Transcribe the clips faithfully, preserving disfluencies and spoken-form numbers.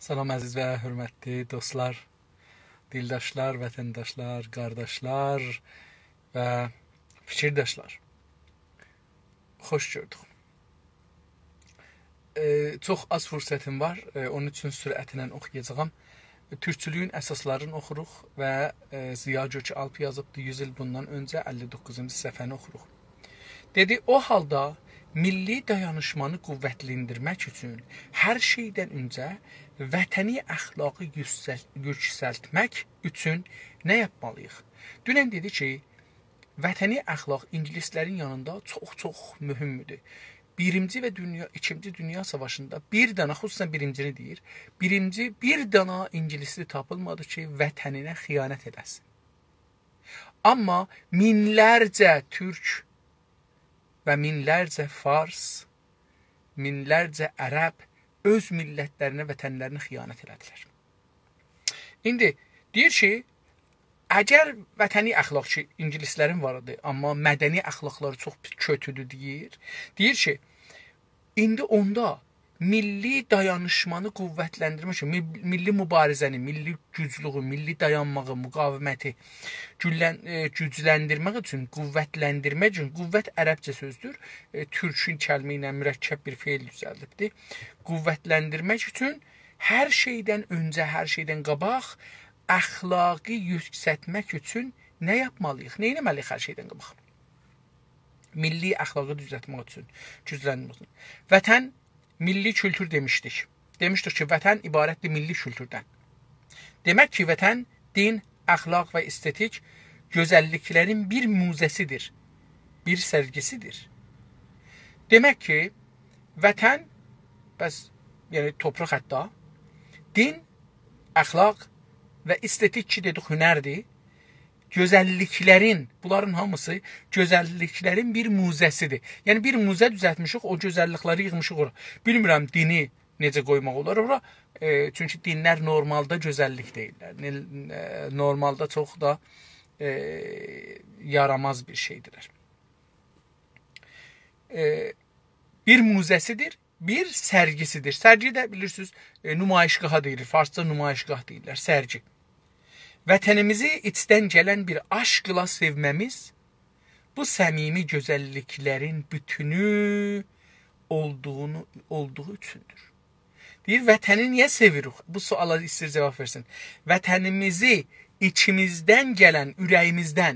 سلام، عزیز و حؤرمتلی دوستلار، دیلداشلار، وطنداشلار، قارداشلار و فیکیرداشلار. خوش گؤردوک. ائ، چوخ آز فرصتیم وار، ائ، اونون اوچون سرعتله اوخویاجاغام. تورکچولویون اساسلارینی اوخوروق و، ائ، ضیا گؤک‌آلپ یازیبدی، یوز ایل بوندان اؤنجه، اللی دوققوزونجو صفحه‌نی اوخوروق. دئدی: «او حالدا میللی دایانیشمانی قوّتلندیرمک اوچون هر شئیدن اؤنجه وطنی اخلاقی یوکسل-، یوکسلتمک اوچون نه یاپمالی‌ییق؟» دونن دئدی کی، وطنی اخلاق اینگیلیسلرین یانیندا چوخ-چوخ مهمدور. بیرینجی و دونیا، ایکینجی دونیا ساواشیندا بیر دانا، خصوصاً بیرینجینی دئییر، بیرینجی بیر دانا اینگیلیسلی تاپیلمادی کی، وطنینه خیانت ائله‌سین. آمما مینلرجه تورک و مینلرجه فارس، مینلرجه عرب اؤز میللتلرینه، وطنلرینه خیانت ائله‌دیلر. ایندی دئییر کی، اگر وطنی اخلاق کی، اینگیلیسلرین وار ایدی، آمما مدنی اخلاقلاری چوخ پی-، کؤتودور دئییر. دئییر کی، ایندی اوندا میللی دایانیشمانی قوّتلندیرمک اوچون، می-، میللی موباریزه‌نی، میللی گوجلویو، میللی دایانماغی، مقاومتی گوللن-، ائ، گوجلندیرمک اوچون، قوّتلندیرمک اوچون، قوّت عربجه سؤزدور، ائ، تورکون کلمه ایله مرکب بیر فعل دوزلدیبدیر. قوّتلندیرمک اوچون هر شئیدن اؤنجه، هر شئیدن قاباق اخلاقی یوکسلتمک اوچون نه یاپمالی‌ییق؟ نه ائتمه‌لی‌ییک هر شئیدن قاباق؟ میللی اخلاقی دوزلتمک اوچون، گوجلندیرمک اوچون. وطن، میللی کولتور دئمیشدیک. دئمیشدیک کی، وطن عبارتدیر میللی کولتوردن. دئمک کی، وطن دین، اخلاق و استتیک گؤزللیکلرین بیر موزه‌سیدیر، بیر سرگیسیدیر. دئمک کی، وطن، پس، یعنی تورپاق حتی، دین، اخلاق و استتیک کی، دئدیک، هنردیر. گؤزللیکلرین، بونلارین هامیسی گؤزللیکلرین بیر موزه‌سیدیر. یعنی بیر موزه دوزلتمیشیک، او گؤزللیکلری ییغمیشیق اورا. بیلمیرم دینی نئجه قویماق اولار اورا. ائ، چونکی دینلر نورمالدا گؤزللیک دئییللر. نئ-، ائ، نورمالدا چوخ دا، ائ، یاراماز بیر شئیدیرلر. ائ، بیر موزه‌سیدیر، بیر سرگیسیدیر. سرگی ده بیلیرسینیز، ائ، نمایشگاها دئییلیر. فارسجا نمایشگاه دئییرلر، سرگی. وطنیمیزی ایچدن گلن بیر عشقله سئومه‌میز بو صمیمی گؤزللیکلرین بوتونو اولدوغونو، اولدوغو اوچوندور. دئییر، وطنی نییه سئویریک؟ بو سؤالا ایسته‌ییر جاواب وئرسین. وطنیمیزی ایچیمیزدن گلن، اوره‌ییمیزدن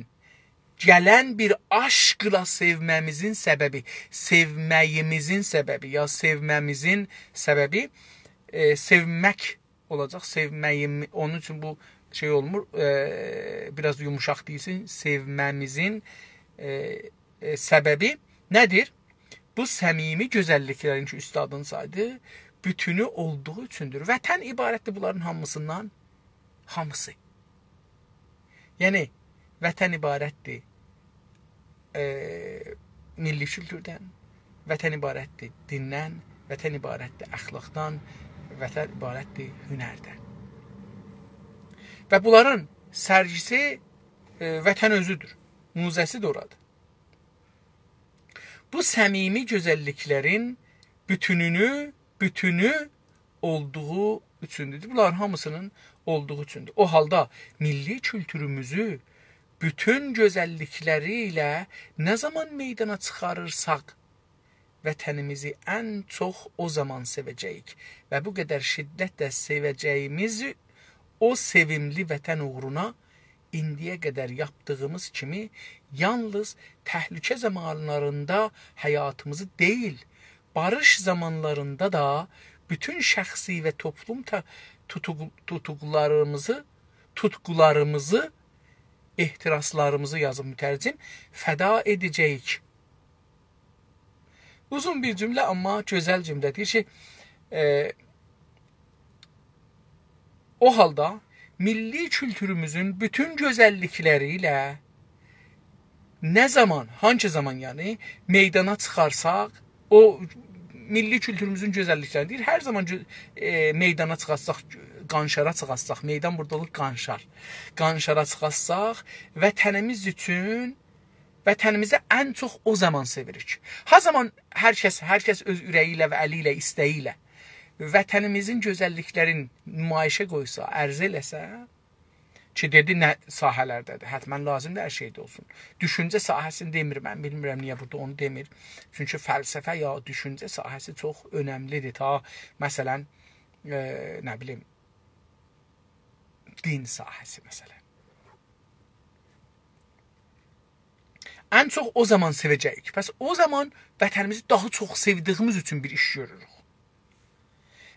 گلن بیر عشقله سئومه‌میزین سببی، سئومه‌ییمیزین سببی، یا سئومه‌میزین سببی، ائ، سئومک اولاجاق. سئومه‌ییم، اونون اوچون بو شئی اولمور، ائ، بیر آز یوموشاق دئییلسین. سئومه‌میزین، ائ، ائ، سببی نه‌دیر؟ بو صمیمی گؤزللیکلرین کی، اوستادین سایدی، بوتونو اولدوغو اوچوندور. وطن عبارتدیر بونلارین هامیسیندان، هامیسی. یعنی، وطن عبارتدیر، ائ، میللی کولتوردن، وطن عبارتدیر دیندن، وطن عبارتدیر اخلاقدان، وطن عبارتدیر هنردن. و بونلارین سرگیسی، ائ، وطن اؤزودور، موزه‌سی ده اورادیر. بو صمیمی گؤزللیکلرین بوتونونو، بوتونو اولدوغو اوچوندور. بونلارین هامیسینین اولدوغو اوچوندور. او حالدا میللی کولتوروموزو بوتون گؤزللیکلری ایله نه زامان میدانا چیخاریرساق، وطنیمیزی ان چوخ او زامان سئوه‌جه‌ییک و بو قدر شدتله سئوه‌جه‌ییمیز او سئویملی وطن اوغرونا ایندییه قدر یاپدیغیمیز کیمی یالنیز تهلکه زامانلاریندا حیاتیمیزی دئییل، باریش زامانلاریندا دا بوتون شخصی و توپلوم تا-، توتوق-، توتوقلاریمیزی، توتقولاریمیزی، احتراسلاریمیزی، یازیب مترجم، فدا ائده‌جه‌ییک. اوزون بیر جمله، آمما گؤزل جمله. دئییر کی، ائ، او حالدا میللی کولتوروموزون بوتون گؤزللیکلری ایله نه زامان، هانگی زامان، یعنی، میدانا چیخارساق، او میللی کولتوروموزون گؤزللیکلرینی دئییر، هر زامان گؤ-، ائ، میدانا چیخارساق، قانشارا چیخارساق، میدان بورادا اولور قانشار. قانشارا چیخارساق، وطنیمیز اوچون، وطنیمیزی ان چوخ او زامان سئویریک. ها زامان هر کس، هر کس اؤز اوره‌یی ایله و الی ایله، ایسته‌یی ایله وطنیمیزین گؤزللیکلرین نمایشه قویسا، عرضه ائله‌سه، کی دئدی نه ساحه‌لرده‌دیر، حتماً لازیمدیر هر شئیده اولسون. دوشونجه ساحه‌سینی دئمیر، من بیلمیرم نییه بورادا اونو دئمیر. چونکی فلسفه یا دوشونجه ساحه‌سی چوخ اؤنملیدیر. تا، مثلاً، ائ، نه بیلیم، دین ساحه‌سی، مثلاً. ان چوخ او زامان سئوه‌جه‌ییک. پس او زامان وطنیمیزی داها چوخ سئودیییمیز اوچون بیر ایش گؤروروک.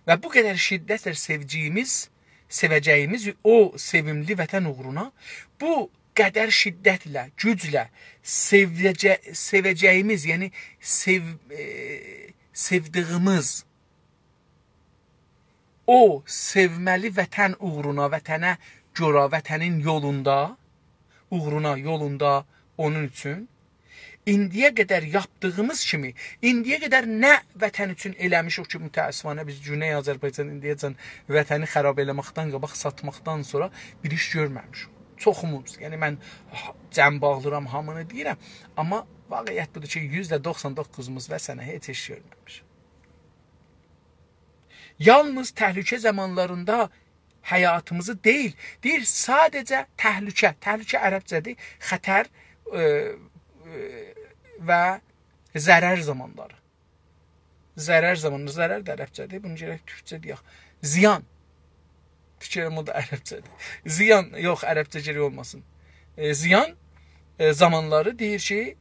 و بو قدر شدتله سئوجیییمیز، سئوه‌جه‌ییمیز او سئویملی وطن اوغرونا، بو قدر شدتله، گوجله سئوه‌جه-، سئوه‌جه‌ییمیز، یعنی سئو-، ائ، سئودیییمیز او سئومه‌لی وطن اوغرونا، وطنه گؤره، وطنین یولوندا، اوغرونا، یولوندا، اونون اوچون ایندییه قدر یاپدیغیمیز کیمی، ایندییه قدر نه وطن اوچون ائله‌میشیک کی، متأسفانه بیز گونئی آذربایجان ایندییه‌جن وطنی خراب ائله‌مکدن قاباق ساتماقدان سونرا بیر ایش گؤرمه‌میشیک. چوخوموز، یعنی من ها-، جمع باغلیرام، هامینی دئییرم، آمما واقعیت بودور کی، یوزده دوخسان دوققوزوموز وطنه هئچ ایش گؤرمه‌میشیک. یالنیز تهلکه زامانلاریندا حیاتیمیزی دئییل، دئییر، ساده‌جه تهلکه، تهلکه عربجه‌دیر، خطر، ائ، ائ، و ضرر زامانلاری. ضرر زامانی، ضرر ده عربجه‌دیر، بونو گرک تورکجه دئیک. زیان. فیکریم او دا عربجه‌دیر. زیان، یوخ، عربجه گرک اولماسین. ائ، زیان، ائ، زامانلاری دئییر کی،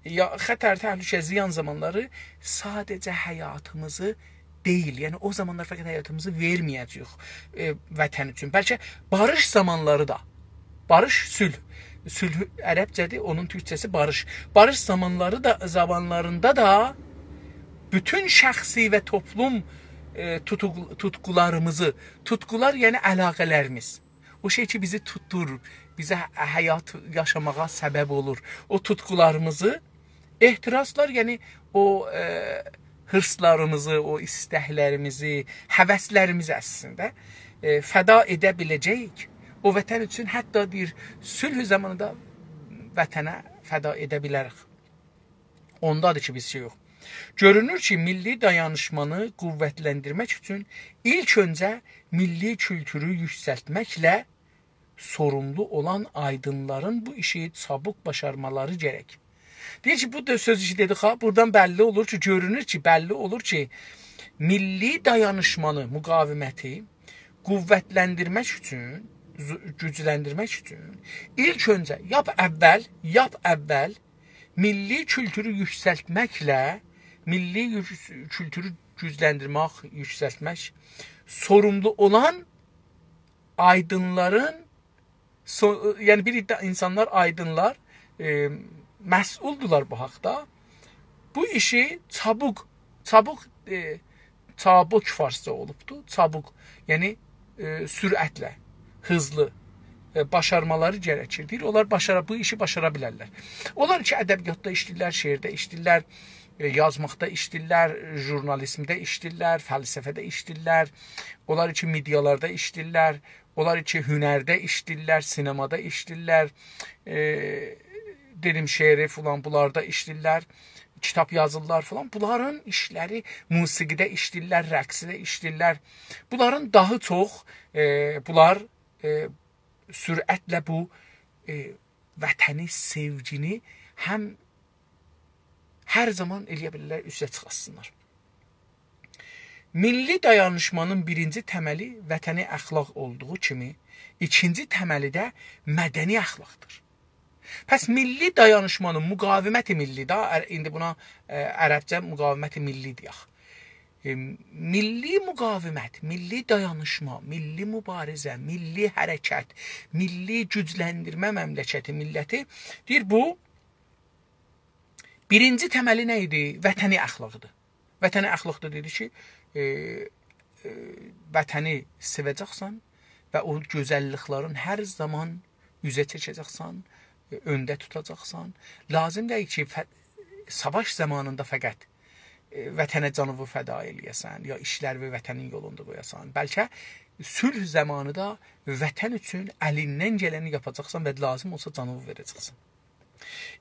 یا خطر، تهلکه، زیان زامانلاری ساده‌جه حیاتیمیزی دئییل. یعنی، او زامانلار فقط حیاتیمیزی وئرمه‌یه‌جه‌ییک، ائ، وطن اوچون. بلکه باریش زامانلاری دا. باریش، صلح. صلح عربجه‌دیر، اونون تورکجه‌سی باریش. باریش زامانلاری دا، زامانلاریندا دا بوتون شخصی و توپلوم، ائ، توتوق-، توتقولاریمیزی، توتقولار، یعنی علاقه‌لریمیز. او شئی کی، بیزی توتور، بیزه ح-، حیات یاشاماغا سبب اولور. او توتقولاریمیزی، احتراسلار، یعنی او، ائ، حیرصلاریمیزی، او ایستکلریمیزی، هوسلریمیزی اصلینده، ائ، فدا ائده بیله‌جه‌ییک. او وطن اوچون حتی دئییر، صلح زامانی دا وطنه فدا ائده بیلریک. اوندادیر کی، بیز شئی یوخ. گؤرونور کی، میللی دایانیشمانی قوتلندیرمک اوچون ایلک اؤنجه میللی کولتورو یوکسلتمکله سوروملو اولان آیدینلارین بو ایشی چابوق باشارمالاری گرک. دئییر کی، بو دا سؤز کی دئدیک ها، بورادان بللی اولور کی، گؤرونور کی، بللی اولور کی، میللی دایانیشمانی، مقاومتی قوتلندیرمک اوچون، زو-، گوجلندیرمک اوچون ایلک اؤنجه، لاپ اول، لاپ اول میللی کولتورو یوکسلتمکله، میللی یوکس-، کولتورو گوجلندیرمک، یوکسلتمک، سوروملو اولان آیدینلارین، سو-، یعنی بیر عده اینسانلار، آیدینلار، ائ، مسئولدولار بو حاقدا. بو ایشی چابوق، چابوق، ائ، چابوک فارسجا اولوبدو. چابوق، یعنی، ائ، سرعتله، هیزلی، ائ، باشارمالاری گرکیر. دئییر، اونلار باشارا، بو ایشی باشارا بیلرلر. اونلار کی، ادبیاتدا ایشله‌ییرلر، شعرده ایشله‌ییرلر، ائ، یازماقدا ایشله‌ییرلر، ژورنالیزمده ایشله‌ییرلر، فلسفه‌ده ایشله‌ییرلر، اونلار کی، مئدیالاردا ایشله‌ییرلر، اونلار کی، هنرده ایشله‌ییرلر، سینمادا ایشله‌ییرلر، ائ، دئدیم، شعری فلان، بونلاردا ایشله‌ییرلر، کیتاب یازیرلار فلان. بونلارین ایشلری، موسیقیده ایشله‌ییرلر، رقصده ایشله‌ییرلر. بونلارین داها چوخ، ائ، بونلار، ائ، سرعتله بو، ائ، وطنی، سئوگینی هم هر زامان ائلیه بیلیرلر اوسته چیخارتسینلار. میللی دایانیشمانین بیرینجی تملی وطنی اخلاق اولدوغو کیمی، ایکینجی تملی ده مدنی اخلاقدیر. پس میللی دایانیشمانین، مقاومت میللی ده، ار-، ایندی بونا، ائ، عربجه مقاومت میللی دئیک. ائ، میللی مقاومت، میللی دایانیشما، میللی موباریزه، میللی حرکت، میللی گوجلندیرمه مملکتی، میللتی، دئییر، بو بیرینجی تملی نه ایدی؟ وطنی اخلاقدیر. وطنی اخلاقدا دئدی کی، ائ، ائ، وطنی سئوه‌جکسن و او گؤزللیکلرین هر زامان اوزه چکه‌جکسن، ائ، اؤنده توتاجاقسان. لازیم دئییل کی، فه-، ساواش زامانیندا فقط، ائ، وطنه جانیوی فدا ائله‌یه‌سن، یا ایشلریوی وطنین یولوندا قویاسان. بلکه صلح زامانی دا وطن اوچون الیندن گلنی یاپاجاقسان و لازیم اولسا جانیوی وئره‌جکسن.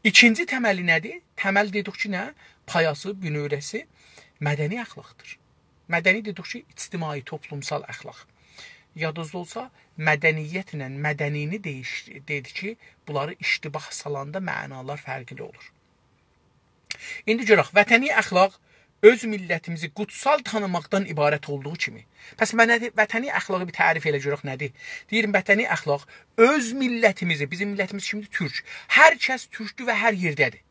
ایکینجی تملی نه‌دیر؟ تمل دئدیک کی، نه؟ پایاسی، بونؤوره‌سی مدنی اخلاقدیر. مدنی دئدیک کی، اجتماعی، توپلومسال اخلاق. یادینیزدا اولسا، مدنیتله مدنی‌نی دییش-، دئدی کی، بونلاری اشتباه سالاندا معنالار فرقلی اولور. ایندی گؤرک، وطنی اخلاق اؤز میللتیمیزی قوتسال تانیماقدان عبارت اولدوغو کیمی. پس منه دئ-، وطنی اخلاقی بیر تعریف ائله گؤرک نه‌دیر؟ دئییرم، وطنی اخلاق اؤز میللتیمیزی، بیزیم میللتیمیز کیمدیر؟ تورک. هر کس تورکدور و هر یئرده‌دیر.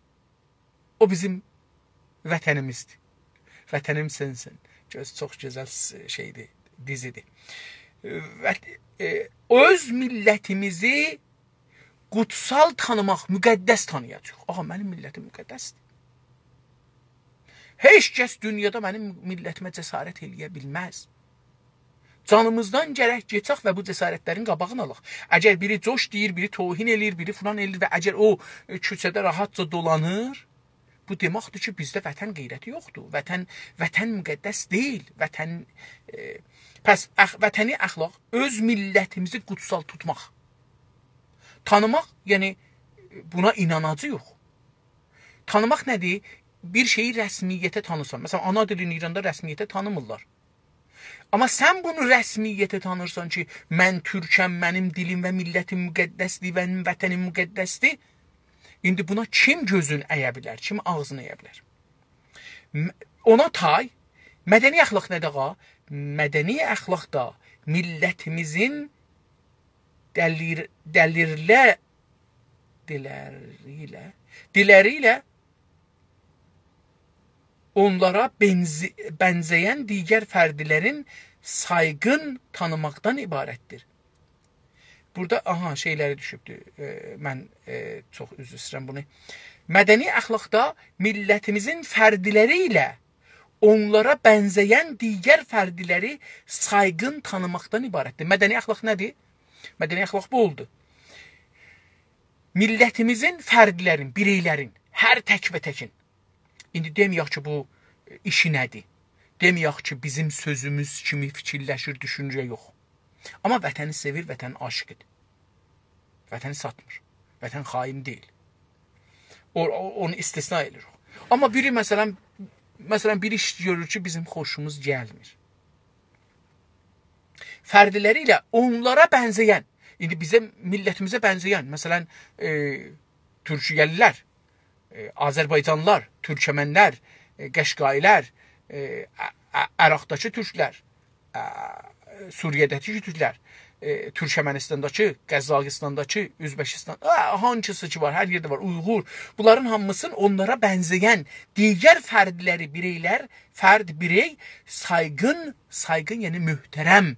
او بیزیم وطنیمیزدیر. وطنیم سنسن. گؤز، چوخ گؤزل س-، شئیدیر، دیزیدیر. وط-، ائ، اؤز میللتیمیزی قوتسال تانیماق، مقدس تانییاجاغیق. آغا، منیم میللتیم مقدسدیر. هئچ کس دونیادا منیم میللتیمه جسارت ائله‌یه بیلمز. جانیمیزدان گرک کئچک و بو جسارتلرین قاباغینی آلاق. اگر بیری جوش دئییر، بیری توهین ائله‌ییر، بیری فلان ائله‌ییر و اگر او، ائ، کوچه‌ده راحتجا دولانیر، بو دئمکدیر کی، بیزده وطن غیرتی یوخدور. وطن، وطن مقدس دئییل. وطن، ائ، پس اخ-، وطنی اخلاق اؤز میللتیمیزی قوتسال توتماق. تانیماق، یعنی بونا ایناناجاغیق. تانیماق نه‌دیر؟ بیر شئیی رسمیته تانیسان. مثلا، آنا دیلینی ایراندا رسمیته تانیمیرلار. آمما سن بونو رسمیته تانیرسان کی، من تورکم، منیم دیلیم و میللتیم مقدسدیر، منیم وطنیم مقدسدیر. ایندی بونا کیم گؤزون اَیه بیلر، کیم آغزینی اَیه بیلر؟ م-، اونا تای، مدنی اخلاق نه‌دیر، آغا؟ مدنی اخلاق دا میللتیمیزین دلیر-، دلیرله، دیلری ایله، دیلری ایله اونلارا بنزی-، بنزه‌ین دیگر فردلرین سایغین تانیماقدان عبارتدیر. بورادا، آها، شئیلری دوشوبدور. ائ، من، ائ، چوخ عذر ایسته‌ییرم بونو. مدنی اخلاقدا میللتیمیزین فردلری ایله اونلارا بنزه‌ین دیگر فردلری سایغین تانیماقدان عبارتدیر. مدنی اخلاق نه‌دیر؟ مدنی اخلاق بو اولدو. میللتیمیزین فردلرین، بیرئیلرین، هر تک‌به‌تکین. ایندی دئمه‌یک کی، بو ایشی نه‌دیر؟ دئمه‌یک کی، بیزیم سؤزوموز کیمی فیکیرلشیر، دوشونور، یوخ. آمما وطنی سئویر، وطنین عاشیقیدیر. وطنی ساتمیر. وطن خائن دئییل. او، او، اونو استثنا ائدیریک. آمما بیری، مثلا، مثلا، بیر ایش گؤرور کی، بیزیم خوشوموز گلمیر. فردلری ایله اونلارا بنزه‌ین، ایندی بیزه، میللتیمیزه بنزه‌ین، مثلا، ائ، تورکیه‌لی‌لر، ائ، آذربایجانلی‌لار، تورکمنلر، ائ، قشقایی‌لر، ائ، ع-، ع-، عراقداکی تورکلر، ائ، سوریه‌ده‌کی تورکلر، ائ، تورکمنیستانداکی، قازاخیستانداکی، اؤزبکیستان، ائ، هانسیسی کی وار، هر یئرده وار، اویغور. بونلارین هامیسین اونلارا بنزه‌ین دیگر فردلری، بیرئیلر، فرد، بیرئی، سایغین، سایغین، یعنی محترم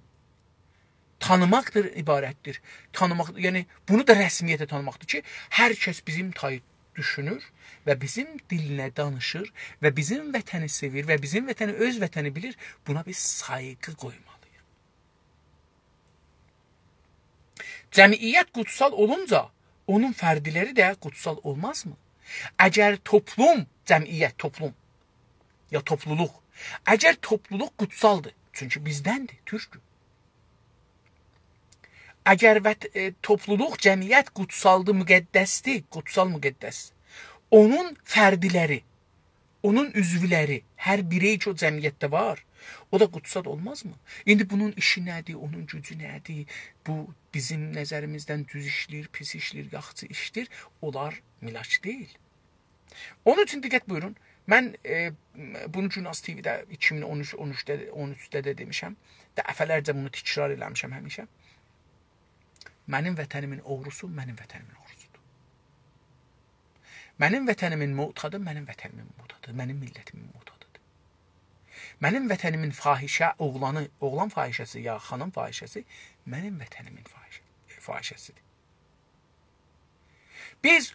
تانیماقدیر، عبارتدیر. تانیماق، یعنی بونو دا رسمیته تانیماقدیر کی، هر کس بیزیم تای دوشونور و بیزیم دیلینه دانیشیر و بیزیم وطنی سئویر و بیزیم وطنی اؤز وطنی بیلیر. بونا بیز سایغی قویمالی‌ییق. جمعیت قوتسال اولونجا اونون فردلری ده قوتسال اولمازمی؟ اگر توپلوم، جمعیت، توپلوم، یا توپلولوق، اگر توپلولوق قوتسالدیر، چونکی بیزدندیر، تورکدور. اگر وط-، ائ، توپلولوق، جمعیت قوتسالدیر، مقدسدیر، قوتسال، مقدس، اونون فردلری، اونون عضولری، هر بیرئی کی او جمعیتده وار، او دا قوتسال اولمازمی؟ ایندی بونون ایشی نه‌دیر، اونون گوجو نه‌دیر؟ بو بیزیم نظریمیزدن دوز ایشله‌ییر، پیس ایشله‌ییر، یاخشی ایشله‌ییر، اونلار ملاک دئییل. اونون اوچون دقت بویورون، من، ائ، بونو گوناز تی‌وی‌ده ایکی مین اون اوچ، اون اوچده، اون اوچده ده دئمیشم، دفعه‌لرجه بونو تکرار ائله‌میشم همیشه. منیم وطنیمین اوغروسو منیم وطنیمین اوغروسودور. منیم وطنیمین معتادی منیم وطنیمین معتادیدیر، منیم میللتیمین معتادیدیر. منیم وطنیمین فاحشه اوغلانی، اوغلان فاحشه‌سی یا خانیم فاحشه‌سی منیم وطنیمین فاحشه-، فاحشه‌سیدیر. بیز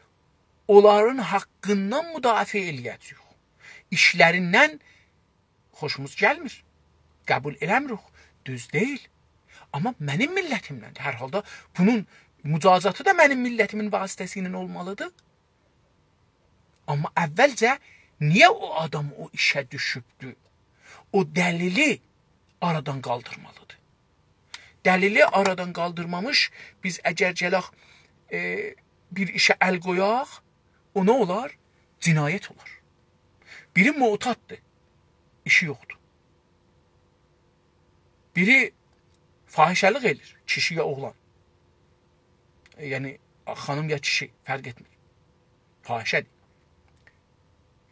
اونلارین حاققیندان مدافعه ائله‌یه‌جه‌ییک. ایشلریندن خوشوموز گلمیر. قبول ائله‌میریک. دوز دئییل. آمما منیم میللتیمدندیر. هر حالدا بونون مجازاتی دا منیم میللتیمین واسطه‌سیله اولمالیدیر. آمما اولجه نییه او آدام او ایشه دوشوبدور؟ او دلیلی آرادان قالدیرمالیدیر. دلیلی آرادان قالدیرمامیش، بیز اگر گلک، ائ، بیر ایشه ال قویاق، او نه اولار؟ جنایت اولار. بیری معتاددیر، ایشی یوخدور. بیری فاحشه‌لیک ائله‌ییر، کیشی یا اوغلان. یعنی، خانیم یا کیشی، فرق ائتمیر. فاحشه‌دیر.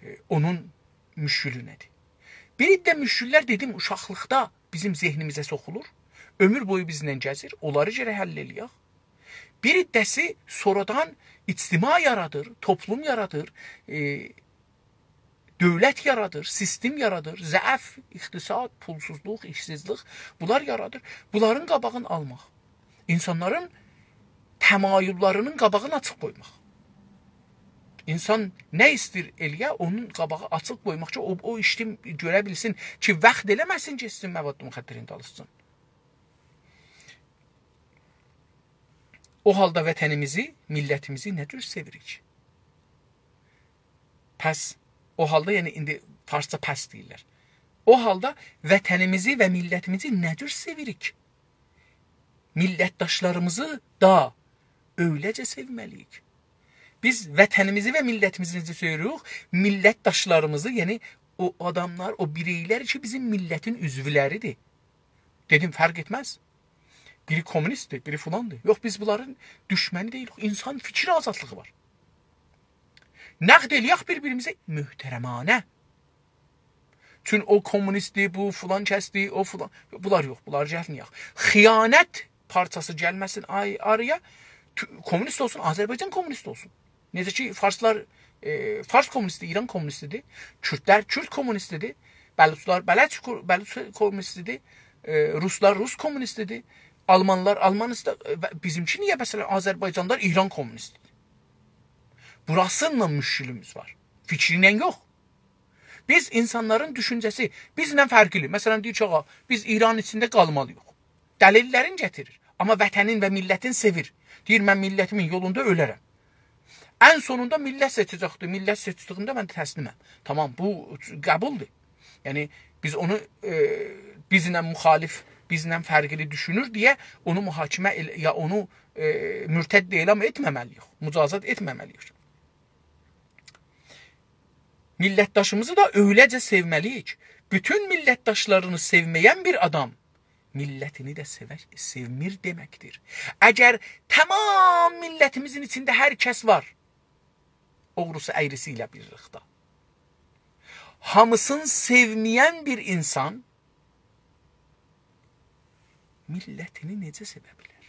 ائ، اونون مشکلی نه‌دیر؟ بیر عده مشکل‌لر، دئدیم، اوشاقلیقدا بیزیم ذهنیمیزه سوخولور. عؤمور بویو بیزله گزیر، اونلاری گرک حل ائله‌یک. بیر عده‌سی سونرادان اجتماع یارادیر، توپلوم یارادیر، ائ، دؤولت یارادیر، سیستم یارادیر، ضعف، اقتصاد، پولسوزلوق، ایشسیزلیک، بونلار یارادیر. بونلارین قاباغینی آلماق. اینسانلارین تمایل‌لرینین قاباغینی آچیق قویماق. اینسان نه ایسته‌ییر ائله‌یه، اونون قاباغی آچیق قویماق کی، او، او ایشی گؤره بیلسین کی، واخت ائله‌مه‌سین، گئتسین مواد مخدرین دالیسیجان. او حالدا وطنیمیزی، میللتیمیزی نه جور سئویریک؟ پس، او حالدا، یعنی ایندی فارسجا پس دئییرلر. او حالدا وطنیمیزی و میللتیمیزی نه جور سئویریک؟ میللتداشلاریمیزی دا اؤیله‌جه سئومه‌لی‌ییک. بیز وطنیمیزی و میللتیمیزی نئجه سئویریک؟ میللتداشلاریمیزی، یعنی او آداملار، او بیرئیلر کی، بیزیم میللتین عضولریدیر. دئدیم، فرق ائتمز. بیری کمونیستدیر، بیری فلاندیر. یوخ، بیز بونلارین دوشمنی دئییلیک. اینسان فیکیر آزادلیغی وار. نقد ائله‌یک بیر-بیریمیزی محترمانه. چون او کمونیستدیر، بو فلان کسدیر، او فلان. بونلار یوخ، بونلاری گتیرمه‌یک. خیانت پارچاسی گلمه‌سین آی-، آرایا. تو-، کمونیست اولسون، آذربایجان کمونیست اولسون. نئجه کی، فارسلار، ائ، فارس کمونیستی، ایران کمونیستیدیر. کوردلر کورد کمونیستیدیر. بلوچلار بلوچ کو-، بلوچ کمونیستیدیر. ائ، روسلار روس کمونیستیدیر. آلمانلار آلمانیست، ائ، و بیزیمکی نییه، مثلا، آذربایجانلیلار ایران کمونیستیدیر؟ بوراسینینلا مشکلیمیز وار. فیکری ایله یوخ. بیز اینسانلارین دوشونجه‌سی بیزله فرقلی. مثلا، دئییر کی، آغا، بیز ایران ایچینده قالمالی‌ییق. دلیل‌لرین گتیریر. آمما وطنین و میللتین سئویر. دئییر، «من میللتیمین یولوندا اؤلرم.» ان سونوندا میللت سئچه‌جکدیر. میللت سئچدیگینده من ده تسلیمم. تامام، بو قبولدور. یعنی، بیز اونو، ائ، بیزله مخالف، بیزله فرقلی دوشونور دئیه اونو محاکمه ائل-، یا اونو، ائ، مرتد اعلان ائتمه‌مه‌لی‌ییک، مجازات ائتمه‌مه‌لی‌ییک. میللتداشیمیزی دا اؤیله‌جه سئومه‌لی‌ییک. بوتون میللتداشلارینی سئومه‌ین بیر آدام میللتینی ده سئوه-، سئومیر دئمکدیر. اگر تامام میللتیمیزین ایچینده هر کس وار، اوغروسو ایریسی ایله بیرلیکده، هامیسینی سئومه‌ین بیر اینسان میللتینی نئجه سئوه بیلر؟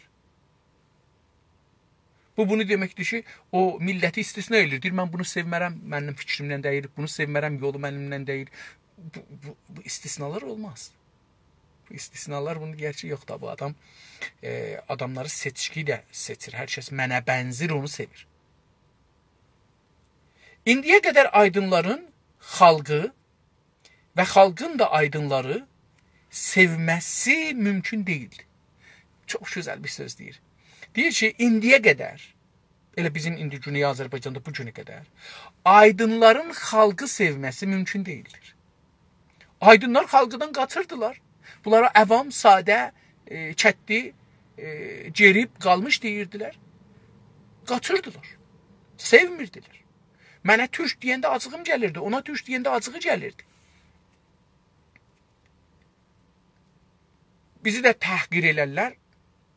بو، بونو دئمکدیر کی، او میللتی استثنا ائله‌ییر. دئییر، «من بونو سئومه‌رم، منیم فیکریمله دئییل، بونو سئومه‌رم، یولو منیمله دئییل.» بو، بو، بو استثنالار اولماز. بو استثنالار، بونو دئیر کی، یوخ دا، بو آدام، ائ، آداملاری سئچکی ایله سئچیر. هر کس منه بنزیر، اونو سئویر. ایندییه قدر آیدینلارین خالقی و خالقین دا آیدینلاری سئومه‌سی مومکون دئییل. چوخ گؤزل بیر سؤز دئییر. دئییر کی، ایندییه قدر، ائله بیزیم ایندی گونئی آذربایجاندا بو گونه قدر، آیدینلارین خالقی سئومه‌سی مومکون دئییلدیر. آیدینلار خالقدان قاچیردیلار. بونلارا عوام، ساده، ائ، کتلی، ائ، گئریب قالمیش دئییردیلر. قاچیردیلار. سئومیردیلر. منه تورک دئینده آجیغیم گلیردی، اونا تورک دئینده آجیغی گلیردی. بیزی ده تحقیر ائلرلر.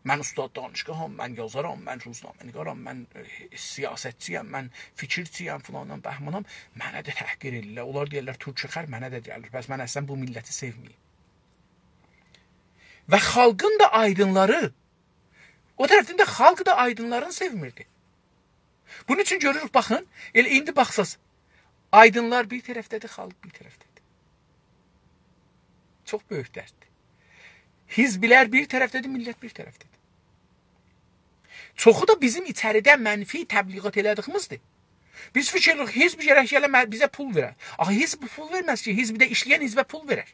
من استاد دانشگاهام، من یازارام، من روزنامه‌نگارام، من، ائ، سیاستچی‌یم، من فیکیرچی‌یم، فلانام، بهمانام. منه ده تحقیر ائلرلر. اونلار دئیرلر، «تورک خر»، منه ده دئیرلر. پس من اصلا بو میللتی سئومه‌ییم. و خالقین دا آیدینلاری، او طرفدن ده خالق دا آیدینلارین سئومیردی. بونون اوچون گؤروروک، باخین، ائله ایندی باخساز، آیدینلار بیر طرفده‌دیر، خالق بیر طرفده‌دیر. چوخ بؤیوک درددیر. حزب‌لر بیر طرفده‌دیر، میللت بیر طرفده‌دیر. چوخو دا بیزیم ایچریده منفی تبلیغات ائله‌دیگیمیزدیر. بیز فیکیر ائدیریک، حزب گرک گله مه-، بیزه پول وئره. آخی حزب پول وئرمز کی، حزبده ایشله‌ین حزبه پول وئرر.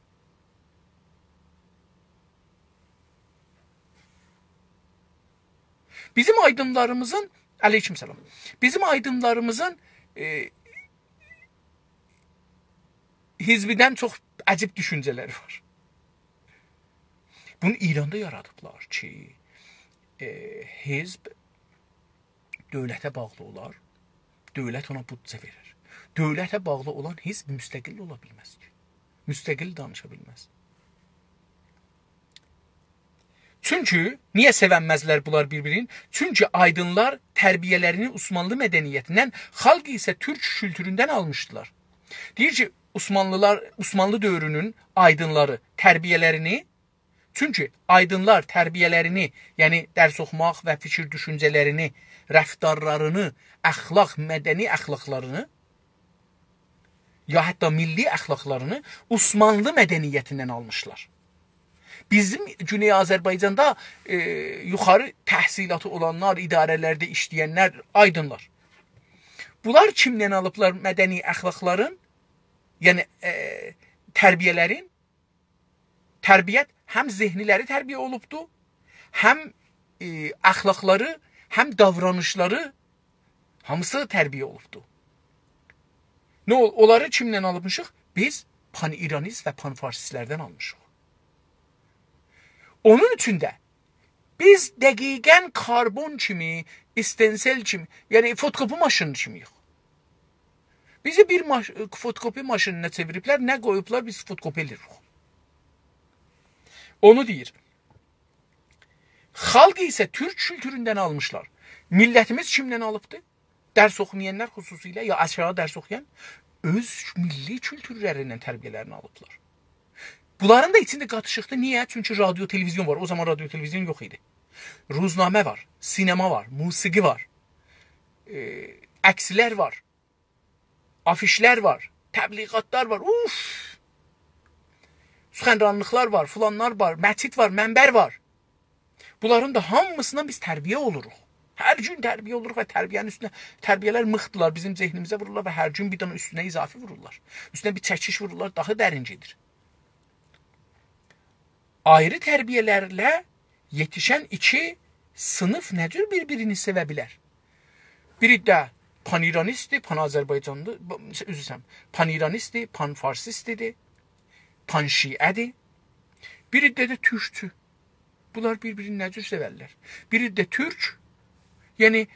بیزیم آیدینلاریمیزین، علیکم سلام. بیزیم آیدینلاریمیزین، ائ، حزبدن چوخ عجیب دوشونجه‌لری وار. بونو ایراندا یارادیبلار کی، ائ، حزب دؤولته باغلی اولار، دؤولت اونا بودجه وئرر. دؤولته باغلی اولان حزب مستقل اولا بیلمز کی. مستقل دانیشا بیلمز. چونکی، نییه سئونمزلر بونلار بیر-بیرین؟ چونکی آیدینلار تربیه‌لرینی عثمانلی مدنیتیندن، خالق ایسه تورک کولتوروندن آلمیشدیلار. دئییر کی، عثمانلیلار، عثمانلی دؤورونون آیدینلاری تربیه‌لرینی، چونکی آیدینلار تربیه‌لرینی، یعنی درس اوخوماق و فیکیر دوشونجه‌لرینی، رفتارلارینی، اخلاق، مدنی اخلاقلارینی، یا حتی میللی اخلاقلارینی عثمانلی مدنیتیندن آلمیشلار. بیزیم گونئی آذربایجاندا، ائ، یوخاری تحصیلاتی اولانلار، اداره‌لرده ایشله‌ینلر، آیدینلار. بونلار کیمدن آلیبلار مدنی اخلاقلارین؟ یعنی، ائ، تربیه‌لرین؟ تربیت هم ذهنلری تربیه اولوبدو، هم، ائ، اخلاقلاری، هم داورانیشلاری، هامیسی تربیه اولوبدو. نه اول-، اونلاری کیمدن آلمیشیق؟ بیز پان‌ایرانیست و پان‌فارسیستلردن آلمیشیق. اونون اوچون ده بیز دقیقاً کاربون کیمی، استنسل کیمی، یعنی فتوکپی ماشینی کیمی‌ییک. بیزی بیر ماش-، فتوکپی ماشینینا چئویریبلر، نه قویوبلار، بیز فتوکپی ائله‌ییریک. اونو دئییر. خالق ایسه تورک کولتوروندن آلمیشلار. میللتیمیز کیمدن آلیبدی؟ درس اوخومایانلار خصوصیله، یا آشاغی درس اوخویان، اؤز میللی کولتورلریندن تربیه‌لرینی آلیبلار. بونلارین دا ایچینده قاتیشیقدی. نییه؟ چونکی رادیو، تلویزیون وار. او زامان رادیو، تلویزیون یوخ ایدی. روزنامه وار، سینما وار، موسیقی وار، ائ، عکسلر وار، آفیشلر وار، تبلیغاتلار وار. اوف! سخنرانلیقلار وار، فلانلار وار، مسجد وار، منبر وار. بونلارین دا هامیسیندان بیز تربیه اولوروق. هر گون تربیه اولوروق و تربیه‌نین اوستونه، تربیه‌لر میخدیلار، بیزیم ذهنیمیزه وورورلار و هر گون بیر دنه اوستونه اضافی وورورلار. اوستونه بیر چکیش وورورلار، داها درین گئدیر. آیری تربیه‌لرله یئتیشن ایکی صینیف نه جور بیر-بیرینی سئوه بیلر؟ بیری ده پان‌ایرانیستدیر، پان‌آذربایجانلی، با-، عذر ایسته‌ییرم، پان‌ایرانیستدیر، پان‌فارسیستدیر، پان‌شیعه‌دیر. بیری ده، ده تورکچو. بونلار بیر-بیرینی نه جور سئورلر؟ بیری ده تورک، یعنی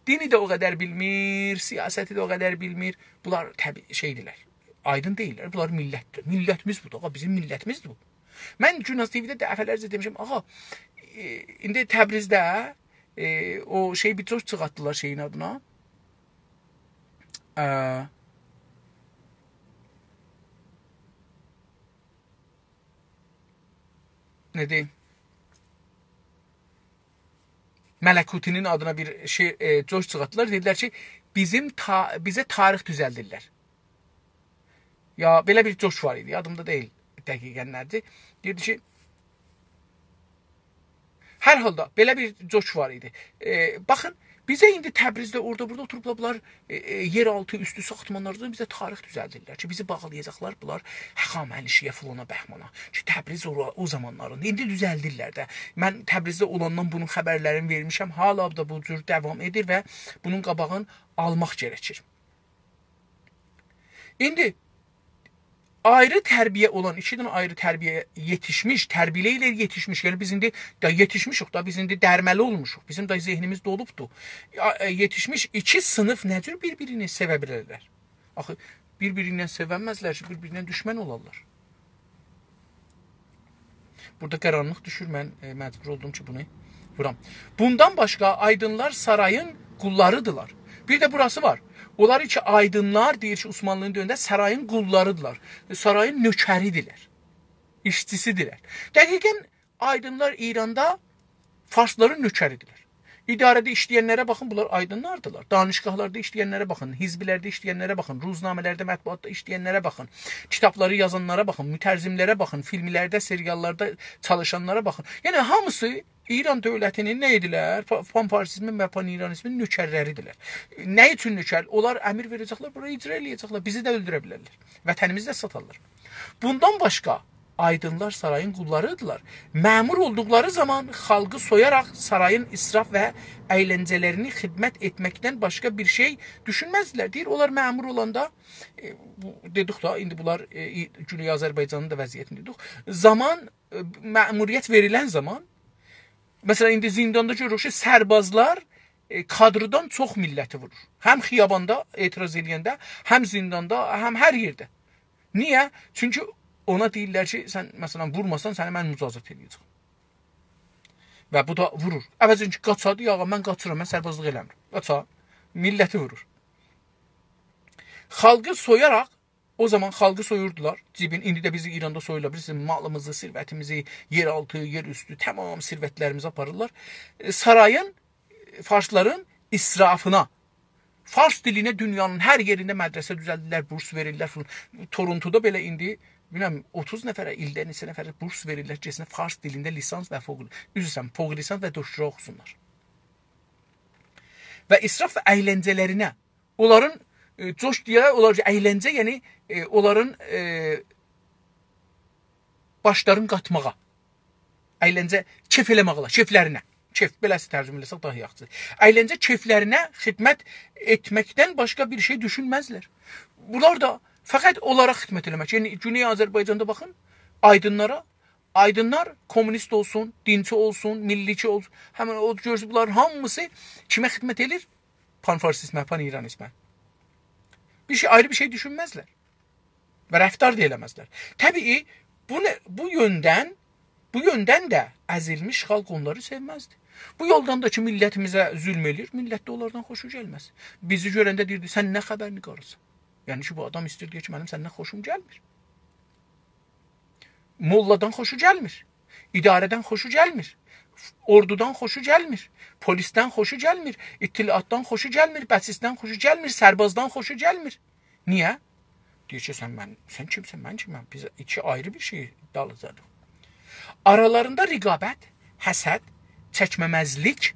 دینی ده او قدر بیلمیر، سیاستی ده او قدر بیلمیر. بونلار طبیعی شئیدیرلر. آیدین دئییللر. بونلار میللتدیر. میللتیمیز بودور. آغا، بیزیم میللتیمیزدیر بو. من گوناز تی‌وی‌ده دفعه‌لرجه دئمیشم، آغا، ائ، ایندی تبریزده، ائ، او شئی، بیر جوک چیخارتدیلار شئیین آدینا. ائ، نه دئییم؟ ملکوتی‌نین آدینا بیر شئی، ائ، جوک چیخارتدیلار. دئدیلر کی، بیزیم تا-، بیزه تاریخ دوزلدیرلر. یا، بئله بیر جوک وار ایدی، یادیمدا دئییل دقیقاً نه‌دیر. دئییردی کی، هر حالدا بئله بیر جوک وار ایدی. ائ، باخین، بیزه ایندی تبریزده، اورادا، بورادا اوتوروبلار بونلار، ائ، ائ، یئر آلتی، اوستو ساختمانلاردان بیزه تاریخ دوزلدیرلر کی، بیزی باغلایاجاقلار بونلار هخامنشی‌یه، فلانا بهمانا کی، تبریز او، او زامانلاریندا. ایندی دوزلدیرلر ده. من تبریزده اولاندان بونون خبرلرینی وئرمیشم. حالا دا بو جور داوام ائدیر و بونون قاباغینی آلماق گرکیر. ایندی آیری تربیه اولان، ایکی دنه آیری تربیه یئتیشمیش، تربیه ایله یئتیشمیش. یعنی بیز ایندی دا یئتیشمیشیک دا، بیز ایندی درمه‌لی اولموشوق. بیزیم دا ذهنیمیز دولوبدور. یا، ائ، یئتیشمیش ایکی صینیف نه جور بیر-بیرینی سئوه بیلرلر؟ آخی بیر-بیریندن سئونمزلر کی، بیر-بیریندن دوشمن اولارلار. بورادا قارانلیق دوشور، من، ائ، مجبور اولدوم کی، بونو وورام. بوندان باشقا آیدینلار سارایین قوللاریدیرلار. بیر ده بوراسی وار. اونلار کی، آیدینلار دئییر کی، عثمانلی‌نین دؤورونده سارایین قوللاریدیرلار. ائ، سارایین نؤکریدیرلر. ایشچیسیدیرلر. دقیقاً آیدینلار ایراندا فارسلارین نؤکریدیرلر. اداره‌ده ایشله‌ینلره باخین، بونلار آیدینلاردیلار. دانشگاهلاردا ایشله‌ینلره باخین، حزبلرده ایشله‌ینلره باخین، روزنامه‌لرده، مطبوعاتدا ایشله‌ینلره باخین، کیتابلاری یازانلارا باخین، مترجملره باخین، فیلملرده، سریاللاردا چالیشانلارا باخین. یعنی، هامیسی ایران دؤولتی‌نین نه ایدیلر؟ پا-، پان‌فارسیزمین و پان‌ایرانیزمین نؤکرلریدیرلر. نه اوچون نؤکر؟ اونلار امر وئره‌جکلر، بورانی اجرا ائله‌یه‌جکلر، بیزی ده اؤلدوره بیلرلر. وطنیمیزی ده ساتارلار. بوندان باشقا، آیدینلار سارایین قوللاریدیلار. مأمور اولدوقلاری زامان خالقی سویاراق سارایین اسراف و اَیلنجه‌لرینی خدمت ائتمکدن باشقا بیر شئی دوشونمزدیلر. دئییر، اونلار مأمور اولاندا، ائ، بو، دئدیک دا، ایندی بونلار، ائ، ای-، گونئی آذربایجانین دا وضعیتینی دئدیک. زامان، ائ، مأموریت وئریلن زامان، مثلا، ایندی زینداندا گؤروروک کی، سربازلار، ائ، کادردان چوخ میللتی وورور. هم خیاباندا اعتراض ائله‌ینده، هم زینداندا، هم هر یئرده. نییه؟ چونکی اونا دئییرلر کی، سن، مثلا، وورماسان، سنی من مجازات ائله‌یه‌جم. و بو دا وورور. عوضین کی، قاچا، دئییر: «آغا، من قاچیرام، من سربازلیق ائله‌میرم.» قاچا، میللتی وورور. خالقی سویاراق، او زامان خالقی سویوردولار. جیبین، ایندی ده بیزی ایراندا سویورلار. بیزیم مالیمیزی، ثروتیمیزی، یئرآلتی، یئراوستو، تمام ثروتلریمیزی آپاریرلار. ائ، سارایین، فارسلارین اسرافینا، فارس دیلینه دونیانین هر یئرینده مدرسه دوزلدیرلر، بورس وئریرلر فلان. تورونتودا بئله ایندی، بیلمیرم، اوتوز نفره، ایلده نئچه نفره بورس وئریرلر، گئتسینلر فارس دیلینده لیسانس و فوق، عذر ایسته‌ییرم، فوق لیسانس و دکترا اوخوسونلار. و اسراف و اگلنجه‌لرینه، اونلارین، ائ، جوش دئیه، اونلار کی، اگلنجه، یعنی، ائ، اونلارین، ائ، باشلارین قاتماغا. اگلنجه، کئف ائله‌مک اولا، کئفلرینه. کئف، بئله‌سی ترجمه ائله‌سک داها یاخشیدیر. اگلنجه کئفلرینه خدمت ائتمکدن باشقا بیر شئی دوشونمزلر. بونلار دا فقط اونلارا خدمت ائله‌مک. یعنی، گونئی آذربایجاندا باخین، آیدینلارا، آیدینلار کومونیست اولسون، دینچی اولسون، میللیچی اولسون، همین او گؤرورسونوز، بونلارین هامیسی کیمه خدمت ائله‌ییر؟ پان‌فارسیزمه، پان‌ایرانیزمه. بیر شئی، آیری بیر شئی دوشونمزلر. و رفتار دا ائله‌مزلر. طبیعی، بو نه، بو یؤندن، بو یؤندن ده ازیلمیش خالق اونلاری سئومزدی. بو یولدان دا کی، میللتیمیزه ظلم ائله‌ییر، میللت ده اونلاردان خوشو گلمز. بیزی گؤرنده دئییردی: «سن نه خبرنگاریسان؟» یعنی کی، بو آدام ایسته‌ییر دئیه کی، منیم سندن خوشوم گلمیر. موللادان خوشو گلمیر. اداره‌دن خوشو گلمیر. اوردودان خوشو گلمیر. پلیسدن خوشو گلمیر. اطلاعاتدان خوشو گلمیر. بسیجدن خوشو گلمیر. سربازدان خوشو گلمیر. نییه؟ دئییر کی، سن من، سن کیمسن، من کیمم؟ بیز ایکی آیری بیر شئی دالیجادیر. آرالاریندا رقابت، حسد، چکمه‌مزلیک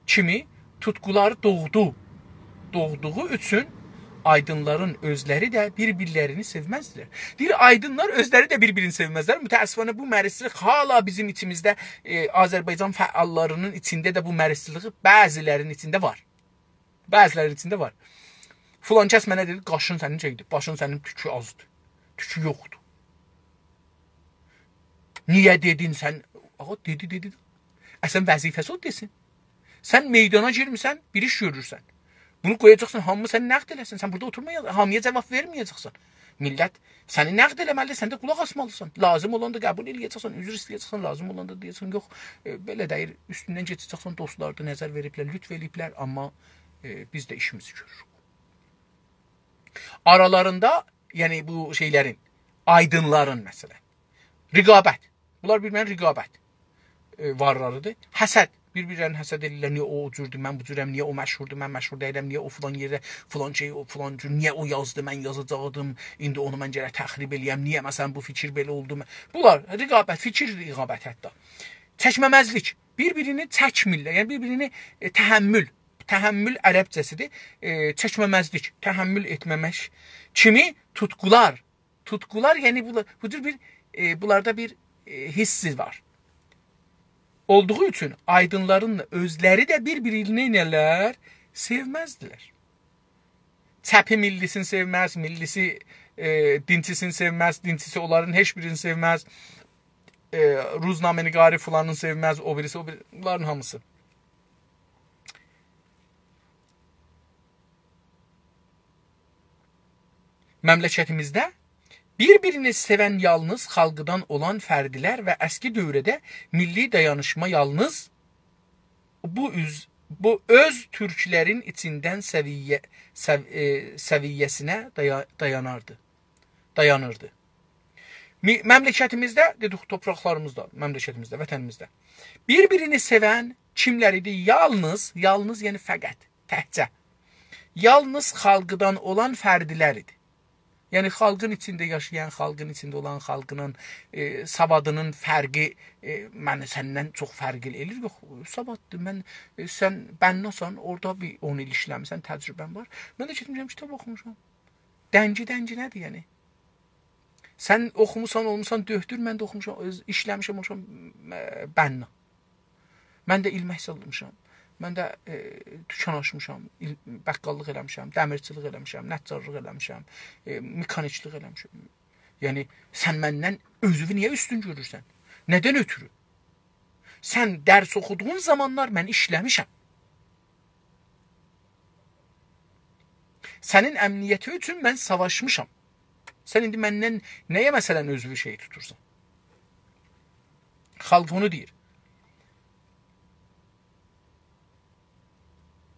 کیمی توتقولار دوغدو. دوغدوغو اوچون آیدینلارین اؤزلری ده بیر-بیرلرینی سئومزدیلر. دئییر، آیدینلار اؤزلری ده بیر-بیرینی سئومزلر. متأسفانه بو مریضلیک هالا بیزیم ایچیمیزده، ائ، آذربایجان فعاللارینین ایچینده ده بو مریضلیک بعضیلرینین ایچینده وار. بعضیلرینین ایچینده وار. فلان کس منه دئدی: «قاشین سنین شئیدیر، باشین سنین توکو آزدیر، توکو یوخدور.» نییه دئدین سن؟ آغا، دئدی، دئدی. اصلاً وظیفه‌سی او دئسین. سن میدانا گیرمیسن، بیر ایش گؤرورسن. بونو قویاجاقسان، هامی سنی نقد ائله‌سین. سن بورادا اوتورمایا-، هامییا جاواب وئرمه‌یه‌جکسن. میللت سنی نقد ائله‌مه‌لی، سن ده قولاق آسمالیسان. لازیم اولاندا قبول ائله‌یه‌جکسن، عذر ایسته‌یه‌جکسن، لازیم اولاندا دئیه‌جکسن: «یوخ، ائ، بئله دئییل»، اوستوندن کئچه‌جکسن، دوستلار دا نظر وئریبلر، لطف ائله‌ییبلر، آمما، ائ، بیز ده ایشیمیزی گؤروروک. آرالاریندا، یعنی بو شئیلرین، آیدینلارین، مثلاً، رقابت. بونلار بیر-بیرینه رقابت، ائ، وارلاریدیر. حسد. بیر-بیرلرینی حسد ائدیرلر. نییه او، او جوردور، من بو جورم، نییه او مشهوردور، من مشهور دئییلم، نییه او فلان یئرده، فلان شئی، او فلان جور، نییه او یازدی، من یازاجاقدیم، ایندی اونو من گرک تخریب ائله‌یم، نییه، مثلاً، بو فیکیر بئله اولدو؟ من، بونلار رقابت، فیکیر رقابت حتی. چکمه‌مزلیک. بیر-بیرینی چکمیرلر، یعنی بیر-بیرینی، ائ، تحمل، تحمل عربجه‌سیدیر، ائ، چکمه‌مزلیک، تحمل ائتمه‌مک کیمی توتقولار. توتقولار، یعنی بو، بو جور بیر، ائ، بونلاردا بیر، ائ، حیس وار. اولدوغو اوچون آیدینلارین اؤزلری ده بیر-بیرینی نئینرلر؟ سئومزدیلر. چپی میللیسینی سئومز، میللیسی، ائ، دینچیسینی سئومز، دینچیسی اونلارین هئچ بیرینی سئومز. ائ، روزنامه‌نگاری فلانینی سئومز، او بیریسی، او بیری، بونلارین هامیسی. مملکتیمیزده بیر-بیرینی سئون یالنیز خالقدان اولان فردلر و اسکی دؤوره‌ده میللی دایانیشما یالنیز بو اوز، بو اؤز تورکلرین ایچیندن سویه، سو، ائ، سویه‌سینه دایا، دایاناردی، دایانیردی. می، مملکتیمیزده، دئدیک، توپراقلاریمیزدا، مملکتیمیزده، وطنیمیزده بیر-بیرینی سئون کیملر ایدی؟ یالنیز، یالنیز، یعنی فقط، تکجه، یالنیز خالقدان اولان فردلر ایدی. یعنی خالقین ایچینده یاشایان، خالقین ایچینده اولان، خالقینین، ائ، سوادینین فرقی، ائ، منی سندن چوخ فرقلی ائله‌ییر. یوخ، سواددیر. من، ائ، سن بناسان، اورادا بیر اون ایل ایشله‌میسن، تجربه‌ن وار. من ده گئتمیشم، کیتاب اوخوموشام. دنگی، دنگی نه‌دیر، یعنی؟ سن اوخوموسان، اولموسان دؤکتور، من ده اوخوموشام، اؤز، ایشله‌میشم، اولموشام، ائ، بنا. من ده ایلمک سالمیشام. من ده، ائ، دوکان آچمیشام، ایل، بقاللیق ائله‌میشم، دمیرچیلیک ائله‌میشم، نجارلیق ائله‌میشم، ائ، مکانیکلیک ائله‌میشم. یعنی، سن مندن اؤزووو نییه اوستون گؤرورسن؟ نه‌دن اؤتورو؟ سن درس اوخودوغون زامانلار من ایشله‌میشم. سنین امنیتی اوچون من ساواشمیشام. سن ایندی مندن نه‌یه، مثلاً، اؤزووو شئی توتورسان؟ خالق اونو دئییر.